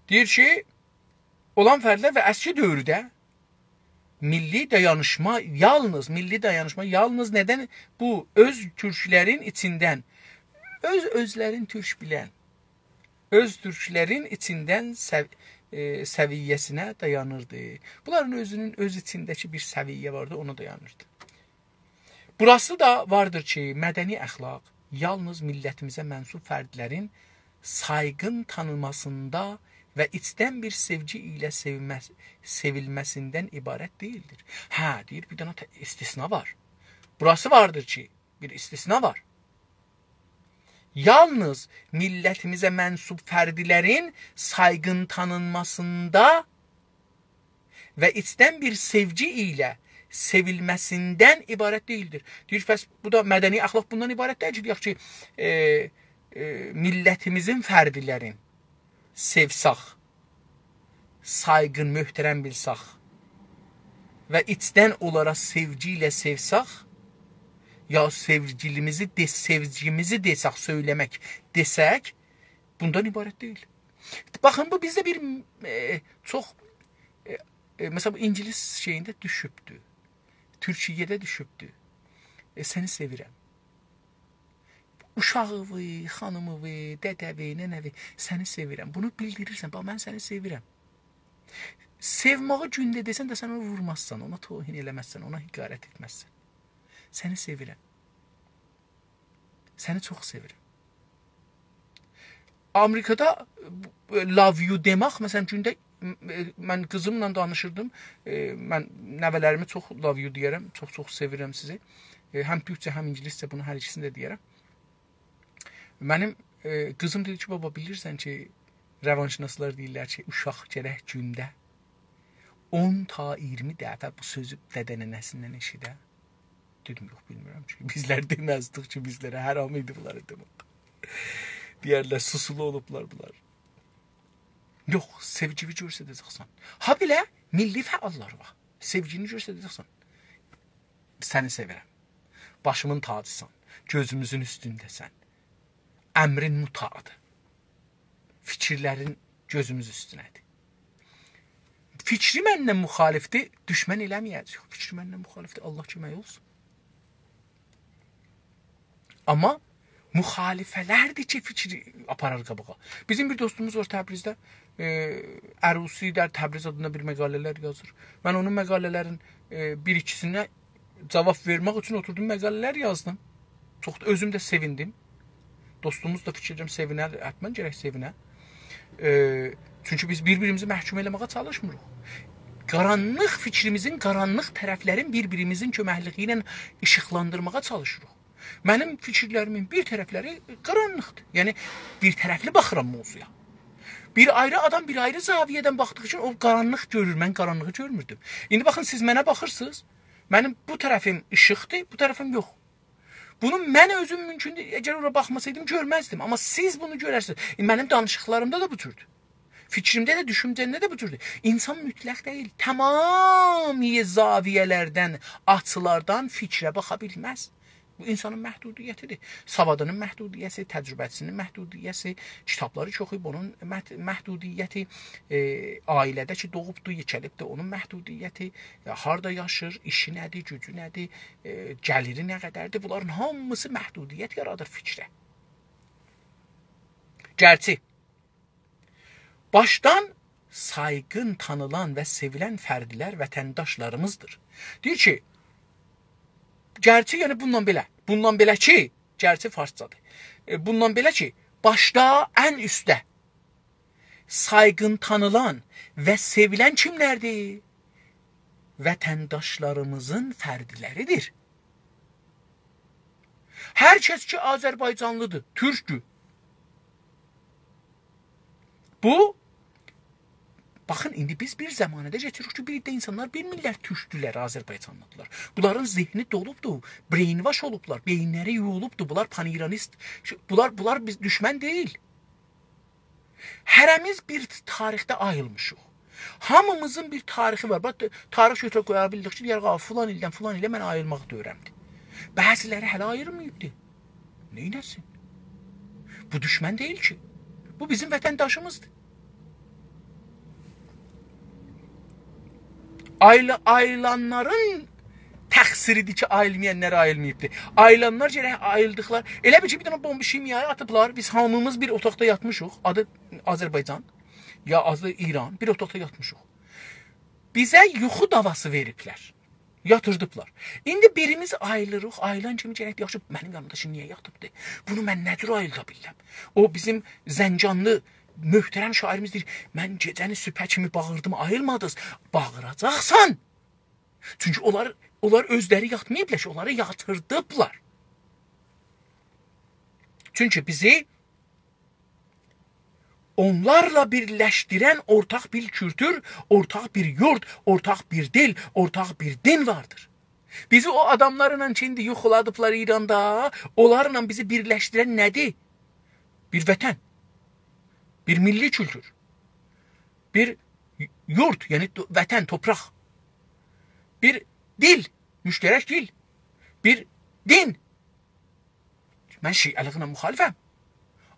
دئییر کی، اولان فردلر و اسکی دؤورده میللی دایانیشما، یالنیز میللی دایانیشما، یالنیز ندن بو اؤز تورکلرین ایچیندن، اؤز اؤزلرین تورک بیلن، اؤز تورکلرین ایچیندن سو-، ائ، سویه‌سینه دایانیردی. بونلارین اؤزونون اؤز ایچینده‌کی بیر سویه واردی، اونا دایانیردی. بوراسی دا واردیر کی، مدنی اخلاق یالنیز میللتیمیزه منسوب فردلرین سایغین تانینماسیندا و ایچدن بیر سئوگی ایله سئومه-، سئویلمه‌سیندن عبارت دئییلدیر. هه، دئییر، بیر دنه ته-، استثنا وار. بوراسی واردیر کی، بیر استثنا وار. یالنیز میللتیمیزه منسوب فردلرین سایغین تانینماسیندا و ایچدن بیر سئوگی ایله سئویلمه‌سیندن عبارت دئییلدیر. دئییر، پس بو دا مدنی اخلاق بوندان عبارت دئییل کی، دئیک کی، ائ، ائ، میللتیمیزین فردلرین سئوسک، سایغین، محترم بیلسک و ایچدن اونلارا سئوگی ایله سئوسک، یا سئوگیلیمیزی دئ-، سئوگیمیزی دئسک، سؤیله‌مک دئسک، بوندان عبارت دئییل. باخین، بو بیزده بیر، ائ، چوخ، ائ، ائ، مثلا، بو اینگیلیس شئیینده دوشوبدو. تورکیه‌ده دوشوبدو. ائ، سنی سئویرم. اوشاغیوی، خانیمیوی، دده‌وی، ننه‌وی، سنی سئویرم. بونو بیلدیریرسن، باخ، من سنی سئویرم. سئوماغی گونده دئسن ده، سن اونو وورمازسان، اونا توهین ائله‌مزسن، اونا حقارت ائتمزسن. سنی سئویرم. سنی چوخ سئویرم. آمریکادا، ائ، love you دئمک، مثلا، گونده، م-، ائ، من قیزیملا دانیشیردیم. ائ، من نوه‌لریمه چوخ love you دئیه‌رم، چوخ-چوخ سئویرم سیزی. ائ، هم تورکجه، هم اینگیلیسجه بونو هر ایکیسینی ده دئیه‌رم. منیم، ائ، قیزیم دئدی کی، «بابا، بیلیرسن کی، روانشناسلار دئییرلر کی، اوشاق گرک گونده اون تا اییرمی دفعه بو سؤزو دده-ننه‌سیندن ائشیده؟» دئدیم، «یوخ، بیلمیرم کی.» بیزلر دئمزدیک کی، بیزلره حرام ایدی بونلاری دئمک. دئیرلر، سوسولو اولوبلار بونلار. یوخ، سئوگینی گؤستره‌جکسن. هابئله میللی فعاللار وار. سئوگینی گؤستره‌جکسن. سنی سئویرم. باشیمین تاجیسان. گؤزوموزون اوستونده‌سن. امرین مطاعدیر. فیکیرلرین گؤزوموز اوستونده‌دیر. فیکری منله مخالفدیر، دوشمن ائله‌مه‌یه‌جه‌ییک. فیکری منله مخالفدیر، الله کؤمک اولسون. آمما مخالفه‌لردیر کی، فیکری آپارار قاباغا. بیزیم بیر دوستوموز وار تبریزده. ائ، عروسی در تبریز آدیندا بیر مقاله‌لر یازیر. من اونون مقاله‌لرین، ائ، بیر ایکیسینه جاواب وئرمک اوچون اوتوردوم، مقاله‌لر یازدیم. چوخ دا اؤزوم ده سئویندیم. دوستوموز دا، فیکیر ائدیرم، سئوینر، حتما گرک سئوینه. ائ، چونکی بیز بیر-بیریمیزی محکوم ائله‌مه‌یه چالیشمیریق. قارانلیق فیکریمیزین، قارانلیق طرفلرین بیر-بیریمیزین کؤمکلیگی ایله ایشیقلاندیرماغا چالیشیریق. منیم فیکیرلریمین بیر طرفلری قارانلیقدیر. یعنی، بیر طرفلی باخیرام موضوعا. بیر آیری آدام بیر آیری زاویه‌دن باخدیغی اوچون او قارانلیق گؤرور، من قارانلیغی گؤرموردوم. ایندی باخین، سیز منه باخیرسینیز، منیم بو طرفیم ایشیقدیر، بو طرفیم یوخ. بونو من اؤزوم مومکوندور، اگر اورا باخماسایدیم گؤرمزدیم. آمما سیز بونو گؤررسینیز. ائ، منیم دانیشیقلاریمدا دا بو جوردور. فیکریمده ده، دوشونجه‌مده ده بو جوردور. اینسان مطلق دئییل. تمامی زاویه‌لردن، آچیلاردان فیکره باخا بیلمز. بو اینسانین محدودیتیدیر. سوادینین محدودیتی، تجربه‌سینین محدودیتی، کیتابلاری چوخ اوخویوب اونون مح-، محدودیتی، ائ، عائله‌ده کی دوغوبدو، یئکه‌لیبدی، اونون محدودیتی، ائ، هاردا یاشیر، ایشی نه‌دیر، گوجو نه‌دیر، ائ، گلیری نه قدردیر، بونلارین هامیسی محدودیت یارادیر فیکره. گرچی باشدان سایغین تانیلان و سئویلن فردلر وطنداشلاریمیزدیر. دئییر کی، گرچی، یعنی بونونلا بئله، بونونلا بئله کی، گرچی فارسجادیر. ائ، بونونلا بئله کی، باشدا، ان اوستده سایغین تانیلان و سئویلن کیملردیر؟ وطنداشلاریمیزین فردلریدیر. هر کس کی آذربایجانلیدیر، تورکدور. بو، باخین، ایندی بیز بیر زمانه‌ده کئچیریک کی، بیر عده اینسانلار بیلمیرلر تورکدولر، آذربایجانلیدیرلار. بونلارین ذهنی دولوبدور، brainwash اولوبلار، بئیینلری یویولوبدور. بونلار پان‌ایرانیست، بونلار، بونلار بیز دوشمن دئییل. هره‌میز بیر تاریخده آییلمیشیق. هامیمیزین بیر تاریخی وار. باخ، تاریخ گؤتوره قویا بیلدیک کی، دئیک، «آ، فلان ایلدن فلان ایله من آییلماق دؤوره‌مدیر.» بعضیلری هله آییلماییبدی. نئینه‌سین؟ بو دوشمن دئییل کی. بو بیزیم وطنداشیمیزدیر. آییل-، آییلانلارین تقصیریدیر کی، آییلمایانلار آییلماییبدیر. آییلانلار گرک آییلدیقلار. ائله بیل کی، بیر دنه بمب شیمیایی آتیبلار. بیز هامیمیز بیر اوتاقدا یاتمیشیق. آدی آذربایجان، یا آدی ایران. بیر اوتاقدا یاتمیشیق. بیزه یوخو داواسی وئریبلر. یاتیردیبلار. ایندی بیریمیز آییلیریق. آییلان کیمی گرک دئیک کی، منیم یانیمدا شیمبی نییه یاتیبدی؟ بونو من نه جور آییلدا بیللم؟ او بیزیم زنجانلی محترم شاعیریمیز دئییر: «من گئجه‌نی صبحه کیمی باغیردیم، آییلمادینیز.» باغیراجاقسان. چونکی اونلار، اونلار اؤزلری یاتماییبلار کی، اونلاری یاتیردیبلار. چونکی بیزی اونلارلا بیرلشدیرن اورتاق بیر کولتور، اورتاق بیر یورد، اورتاق بیر دیل، اورتاق بیر دین واردیر. بیزی او آداملارلا کی، ایندی یوخولادیبلار ایراندا، اونلارلا بیزی بیرلشدیرن نه‌دیر؟ بیر وطن، بیر میللی کولتور، بیر یورد، یعنی تو-، وطن، توپراق، بیر دیل، مشترک دیل، بیر دین. من شیعه‌لیگینه مخالفم.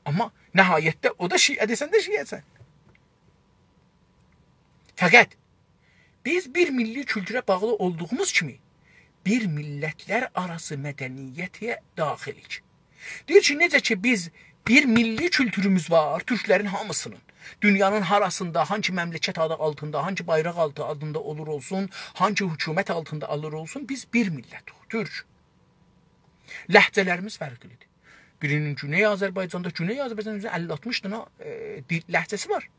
آمما نهایتده او دا شیعه دئسن ده شیعه‌سن. فقط بیز بیر میللی کولتوره باغلی اولدوغوموز کیمی بیر میللتلر آراسی مدنیته داخیلیک. دئییر کی، نئجه کی بیز بیر میللی کولتوروموز وار، تورکلرین هامیسینین، دونیانین هاراسیندا، هانسی مملکت آدی آلتیندا، هانسی بایراق آدی آلتیندا اولور اولسون، هانسی حکومت آلتیندا اولور اولسون، بیز بیر میللتیک، تورک. لهجه‌لریمیز فرقلیدیر. بیرینین گونئی آذربایجاندا، گونئی آذربایجاندا اوزونه اللی آلتمیش دنه، ائ، دیل، لهجه‌سی وار.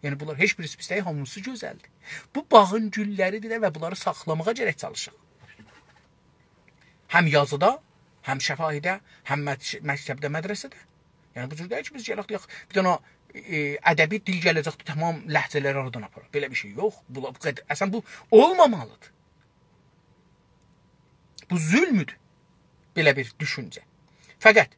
یعنی بونلار هئچ بیریسی پیس دئییل، هامیسی گؤزلدیر. بو باغین گوللریدیر و بونلاری ساخلاماغا گرک چالیشاق. هم یازیدا، هم شفاهی‌ده، هم مد-، مکتبده، مدرسه‌ده. یعنی بو جور دئییل کی، بیز گلک دئیک، بیر دنه، ائ، ادبی دیل گله‌جکدیر، تمام لهجه‌لری آرادان آپاراق. بئله بیر شئی یوخ. بو، بو قدر، اصلاً بو اولمامالیدیر. بو ظلمدور. بئله بیر دوشونجه. فقط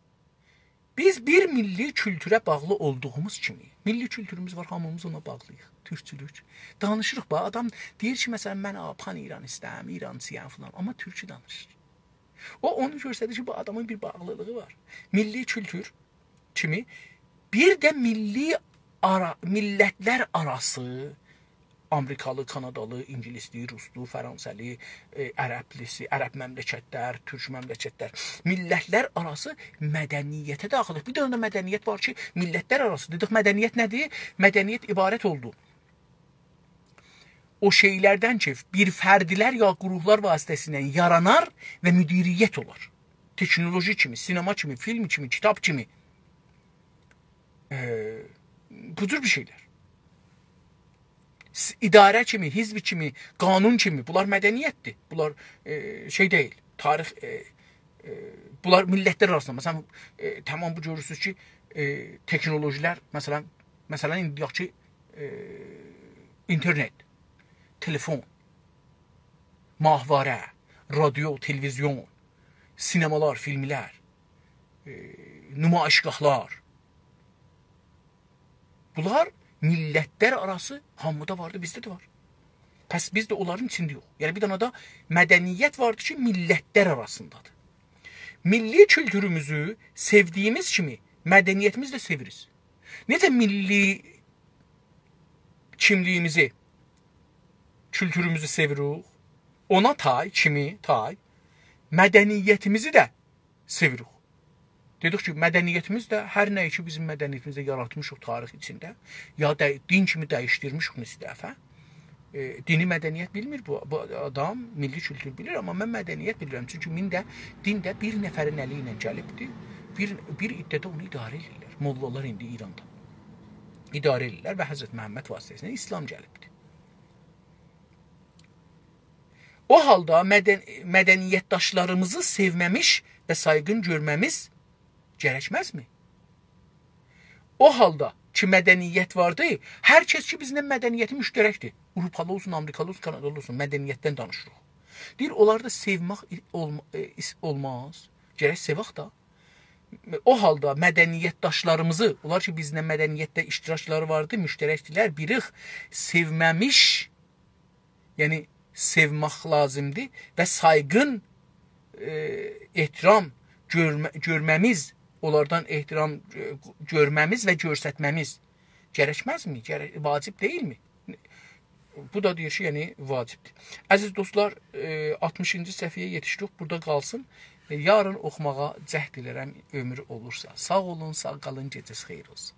بیز بیر میللی کولتوره باغلی اولدوغوموز کیمی، میللی کولتوروموز وار، هامیمیز اونا باغلی‌ییق. تورکچولوک. دانیشیریق، باخ، آدام دئییر کی، مثلاً، من، آ، پان‌ایرانیستم، ایرانچی‌یام فلان. آمما تورکو دانیشیر. او اونو گؤستریر کی، بو آدامین بیر باغلیلیغی وار. میللی کولتور کیمی بیر ده میللی آرا-، میللتلر آراسی، آمریکالی، کانادالی، اینگیلیسلی، روسلو، فرانسه‌لی، ائ، عربلیسی، عرب مملکتلر، تورک مملکتلر، میللتلر آراسی مدنیته داخیل. بیر دنه ده مدنیت وار کی، میللتلر آراسی. دئدیک، مدنیت نه‌دیر؟ مدنیت عبارت اولدو او شئیلردن کی، بیر فردلر یا گروهلار واسطه‌سیله یارانار و مدیریت اولار. تکنولوژی کیمی، سینما کیمی، فیلم کیمی، کیتاب کیمی. ائ، بو جور بیر شئیلر. س-، اداره کیمی، حزب کیمی، قانون کیمی، بونلار مدنیتدیر. بونلار، ائ، شئی دئییل، تاریخ، ائ، ائ، بونلار میللتلر آراسیندا، مثلاً، ائ، تمام بو گؤرورسونوز کی، ائ، تکنولوژیلر، مثلاً، مثلاً، ایندی دئیک کی، ائ، اینترنت، تلفون، ماهواره، رادیو، تلویزیون، سینمالار، فیلملر، ائ، نمایشگاهلار. بونلار میللتلر آراسی هامیدا واردی، بیزده ده وار. پس بیز ده اونلارین ایچینده‌ییک. یعنی بیر دنه ده مدنیت واردی کی، میللتلر آراسیندادیر. میللی کولتوروموزو سئودیگیمیز کیمی مدنیتیمیزی ده سئویریک. نئجه میللی کیملیگیمیزی، کولتوروموزو سئویریک، اونا تای، کیمی، تای، مدنیتیمیزی ده سئویریک. دئدیک کی، مدنیتیمیز ده هر نه کی، بیزیم مدنیتیمیزده یاراتمیشیق تاریخ ایچینده، یا دا دین کیمی دییشدیرمیشیک نئچه دفعه. ائ، دینی مدنیت بیلمیر بو، بو آدام، میللی کولتور بیلیر، آمما من مدنیت بیلیرم. چونکی مین ده، دین ده بیر نفرین الی ایله گلیبدیر، بیر، بیر عده ده اونو اداره ائدیرلر. موللالار ایندی ایراندا اداره ائدیرلر و حضرت محمد واسطه‌سیله ایسلام گلیبدیر. او حالدا مدن-، مدنیت‌داشلاریمیزی سئومه‌میش و سایغین گؤرمه‌میز گرکمزمی؟ او حالدا کی، مدنیت واردی، هر کس کی، بیزله مدنیتی مشترکدیر. آوروپالی اولسون، آمریکالی اولسون، کانادالی اولسون، مدنیتدن دانیشیریق. دئییر، اونلاری دا سئومک اولما-، ائ، ایس-، اولماز. گرک سئوک دا. او حالدا مدنیت‌داشلاریمیزی، اونلار کی، بیزله مدنیتده اشتراکلاری واردی، مشترکدیلر، بیریک، سئومه‌میش، یعنی سئومک لازیمدیر و سایغین، ائ، احترام گؤرمه-، گؤرمه‌میز، اونلاردان احترام، ائ، گؤرمه‌میز و گؤسترمه‌میز گرکمزمی؟ گرک-، واجب دئییلمی؟ بو دا دئییر کی، یعنی واجبدیر. عزیز دوستلار، ائ، آلتمیشینجی صفحه‌یه یئتیشدیک، بورادا قالسین. ائ، یارین اوخوماغا جهد ائلرم، عؤمور اولورسا. ساغ اولون، ساغ قالین، گئجه‌نیز خئییر اولسون.